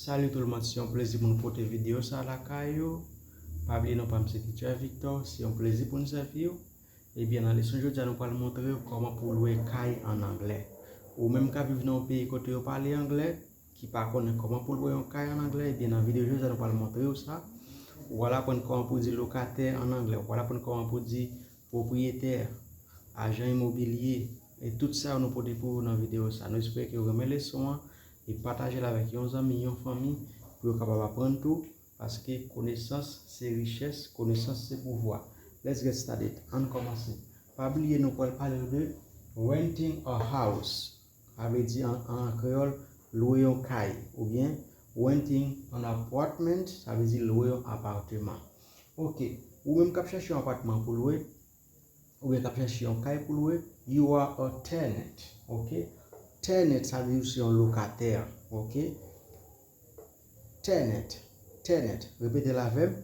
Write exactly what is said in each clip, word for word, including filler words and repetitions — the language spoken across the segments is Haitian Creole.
Salut tout le monde, se yon plezi pou nou pote videyo sa lakay ou. Pa bliye non pa m se Teacher Victor, se yon plezi pou n sèvi w. Ebyen, nan leson jodi a, nou pral montre w kòman pou lwe kay an anglè. Ou menm k ap viv nan yon peyi kote yo pale anglè, ki pa konnen kòman pou lwe yon kay an anglè, ebyen, nan videyo jodi a, nou pral montre w sa. Ou pral aprann kòman pou di lokatè an anglè, ou pral aprann kòman pou di pwopriyetè, ajan imobilye, e tout sa yo nou pote pou ou nan videyo sa. Nou espere ke w renmen leson an, e pataje l avèk yon zanmi, yon fanmi, pou yo kapab aprann tou, paske konesans se richès, konesans se pouvwa. Let's get started. Ann kòmanse. Pa bliye nou pral pale de renting a house. Sa vle di an, an kreyòl, lwe yon kay, oubyen renting an apartment, sa vle di lwe yon apatman. Ok, ou menm k ap chèche yon apatman pou lwe, oubyen k ap chèche yon kay pou lwe, you are a tenant, ok? Tenant, sa vle di ou se yon lokatè, ok? Tenant, tenant, repete l avè m.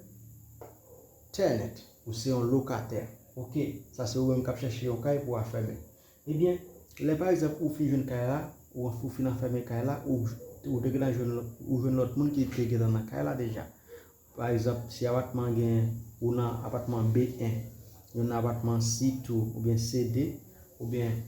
Tenant, ou se yon lokatè, ok? Sa se ou menm k ap chèche yon kay pou afèmen. Ebyen, lè pa egzanp ou fin jwenn kay la, ou, ou fin afèmen kay la, ou, ou te gentan jwenn lòt, ou jwenn lòt moun ki te gentan nan kay la deja. Pa egzanp, si apatman gen, ou nan apatman B en, yo nan apatman C two, oubyen C de, oubyen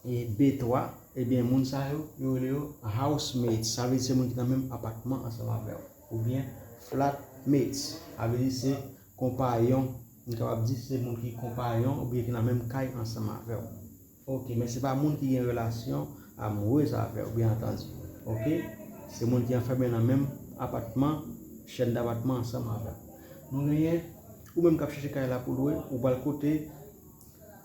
e, B twa, ebyen, moun sa yo, yo rele yo housemates. Sa vle di se moun ki nan menm apatman ansanm avè w. Oubyen flatmates, sa vle di se konpayon. Nou kapab di se moun ki konpayon oubyen ki nan menm kay ansanm avè w. Ok, men se pa moun ki gen relasyon amourez avè w, byen antandi. Ok? Se moun ki anfèmen nan menm apatman, chèn dapatman ansanm avè w. Nou genyen, ou menm k ap chèche kay la pou lwe, ou pral kote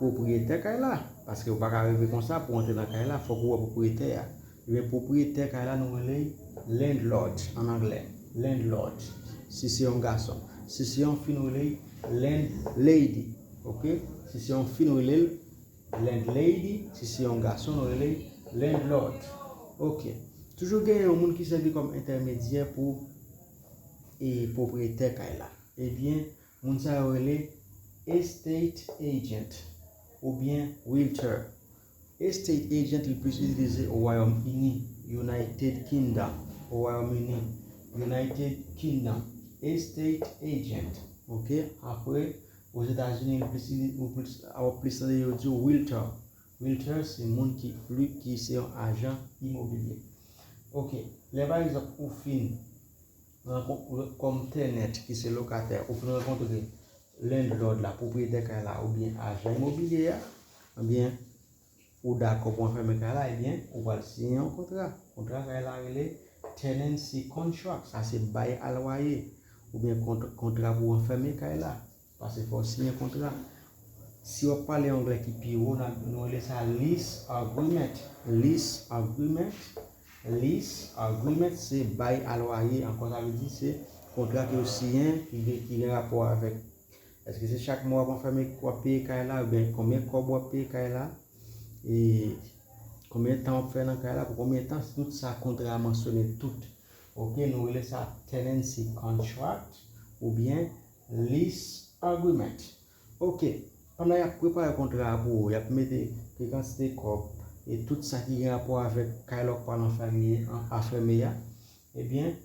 pwopriyetè kay la. Paske ou pa ka rive konsa pou w antre nan kay la, fòk ou wè pwopriyetè a. Ebyen, pwopriyetè kay la, nou rele l landlord an anglè. Landlord. Si se yon gason. Si se yon fi, nou rele l landlady. Ok? Si se yon fi, nou rele l landlady. Si se yon gason, nou rele l landlord. Ok. Toujou gen yon moun ki sèvi kòm entèmedyè pou e pwopriyetè kay la. Ebyen, moun sa yo rele estate agent oubyen realtor. Estate agent li plis itilize o Wayòm Ini, United Kingdom, o Wayòm Ini, United Kingdom. Estate agent, ok? Apre, Ozetazini, li plis, ou plis, w ap plis tande yo di w realtor. Realtor se moun ki pli, ki se yon ajan imobilye. Ok, lè pa egzanp ou fin rankon-, kòm tenant ki se lokatè, ou fin rankontre landlord la, pwopriyetè kay la, oubyen ajan imobilye a, ebyen, ou dakò pou anfèmen kay la, ebyen, ou pral siyen yon kontra. Kontra kay la rele tenancy contract, sa se bay a lwaye, oubyen kont-, kontra pou anfèmen kay la. Paske fò w siyen kontra. Si w ap pale anglè ki pi wo, n ap, nou rele sa lease agreement. Lease agreement. Lease agreement se bay a lwaye ankò, sa vle di se kontra ke w siyen ki gen, ki gen rapò avèk èske se chak mwa w ap anfèmen, w ap peye kay la, oubyen konbyen kòb w ap peye kay la, e konbyen tan w ap fè nan kay la, pou konbyen tan, tout sa kontra a mansyone tout. Ok, nou rele sa tenancy contract oubyen lease agreement. Ok, pandan y ap prepare kontra a pou ou, y ap mete ki kantite kòb e tout sa ki gen rapò avèk kay la w pral anfèmen, an-, afèmen a, ebyen,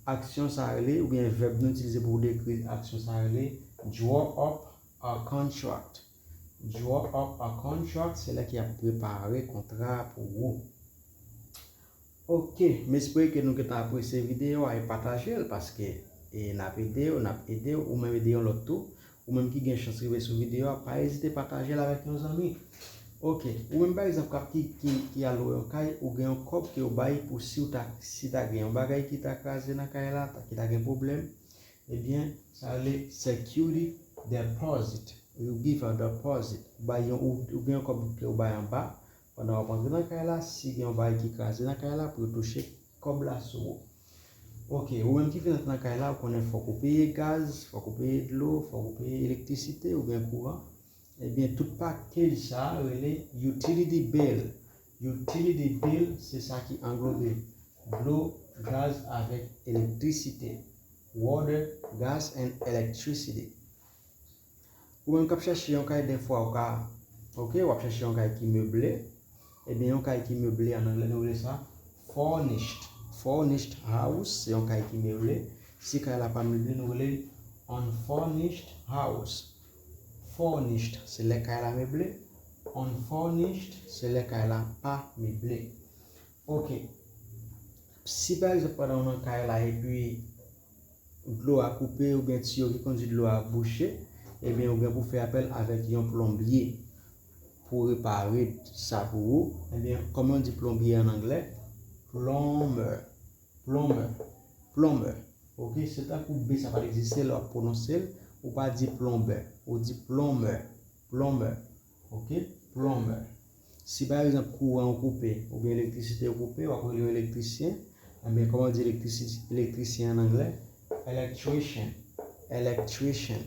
aksyon sa rele, oubyen vèb nou itilize pou dekri aksyon sa rele, draw up a contract. Draw up a contract, se lè ke y ap prepare kontra a pou ou. Ok, m espere ke nou gentan apresye videyo a e pataje l, paske, e, n ap ede w, n ap ede w, ou menm ede yon lòt tou. Ou menm ki gen chans rive sou videyo a, pa ezite pataje l avèk yon zanmi. Ok, ou menm pa egzanp k ap ki, ki, ki al lwe yon kay, ou gen yon kòb ke w bay pou si w ta, si ta gen yon bagay ki ta kraze nan kay la, ta, ki ta gen pwoblèm, ebyen, sa rele security deposit. You give a deposit. Ou bay yon, ou, ou gen yon kòb ke w bay anba, pandan w ap antre nan kay la, si gen yon bagay ki kraze nan kay la, pou yo touche kòb la sou ou. Ok, ou menm ki vin antre nan kay la, ou konnen fòk ou peye gaz, fòk ou peye dlo, fòk ou peye elektrisite oubyen kouran. Ebyen, tout pakèj sa a rele utility bill. Utility bill, se sa ki anglobe dlo, gaz avèk elektrisite. Water, gas and electricity. Ou menm k ap chèche yon kay, dèfwa ou ka, ok, w ap chèche yon kay ki meble. Ebyen, yon kay ki meble, an anglè, nou rele sa furnished. Furnished house, se yon kay ki meble. Si kay la pa meble, nou rele l unfurnished house. Furnished, se lè kay la meble. Unfurnished, se lè kay la pa meble. Ok. Si pa egzanp, pandan w nan kay la epi dlo a koupe oubyen tiyo ki kondui dlo a bouche, ebyen ou gen pou fè apèl avèk yon plonbye pou repare sa pou ou. Ebyen, kòman yo di plonbye an anglè? Plumber. Plumber. Plumber. Ok, se tankou B sa pa t egziste lè w ap pwononse l, ou pa di plonbè, ou di plumber. Plumber. Ok, plumber. Si pa egzanp kouran ou koupe, oubyen elektrisite ou koupe, w ap rele yon elektrisyen. Ebyen, kòman w di elektrisyen an anglè? Electrician. Electrician.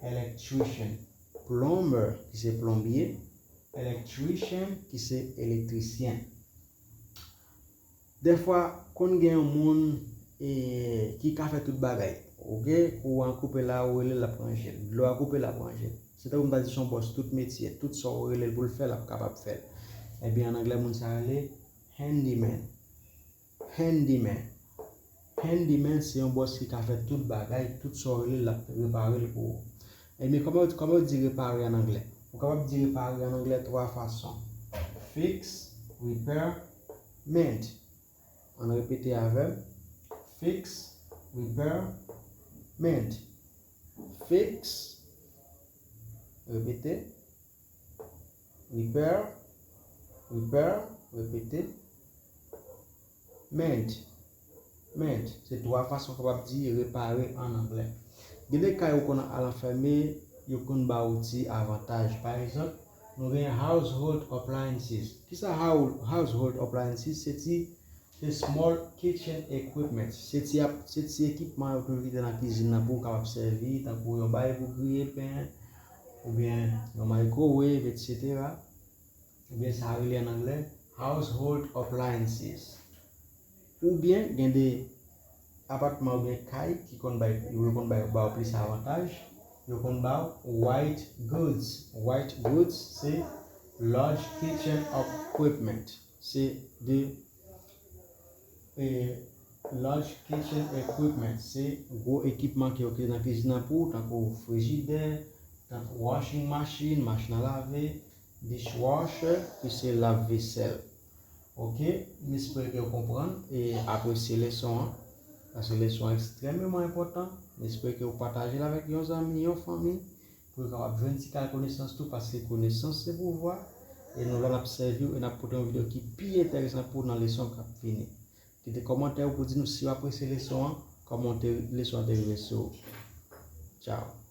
Electrician. Plumber, ki se plonbye. Electrician, ki se elektrisyen. Dèfwa, konn gen yon moun e, ki ka fè tout bagay. Ok, kouran koupe la, ou rele l, l ap ranje l. Dlo a koupe, l ap ranje l. Se tankou m ta di se yon bòs tout metye, tout sa ou rele l pou l fè, l ap kapab fè l. Ebyen, an anglè, moun sa rele handyman. Handyman. Handyman, se yon bòs ki ka fè tout bagay, tout sa ou rele l, l ap repare l pou ou. Ebyen, kòman, kòman yo di repare an anglè? Ou kapab di repare an anglè twa fason. Fix, repair, mend. Ann repete avè m. Fix, repair, mend. Fix, repete. Repair, repair, repete. Mend, mend. Se twa fason w kapab di repare an anglè. Gen de kay ou konn al anfème, yo konn ba ou ti avantaj. Pa egzanp, nou gen household appliances. Kisa hou- household appliances? Se ti se small kitchen equipment. Se ti ap- se ti ekipman yo toujou kite nan kizin nan pou w kapab sèvi, tankou yon bagay pou griye pen, oubyen yon microwave, et cetera. Oubyen sa rele an anglè household appliances. Oubyen gen de apatman oubyen kay ki konn bay yo konn bay ba w plis avantaj. Yo konn ba w white goods. White goods se large kitchen equipment. Se de e, large kitchen equipment. Se gwo ekipman ki yo kite nan kizin nan pou ou, tankou frijidè, tankou washing machine, machin a lave, dishwasher, ki se lav vesèl. Ok, m espere ke w konprann e apresye leson an, paske leson an ekstrèmeman enpòtan. M espere ke w pataje l avèk yon zanmi, yon fanmi, pou yo kapab jwenn ti kal konesans tou, paske konesans se pouvwa. E nou la n ap sèvi w e n ap pote yon videyo ki pi enteresan pou w nan leson k ap vini. Kite kòmantè w pou di nou si w apresye leson an, kòman w te, leson an te rive sou ou. Tchao.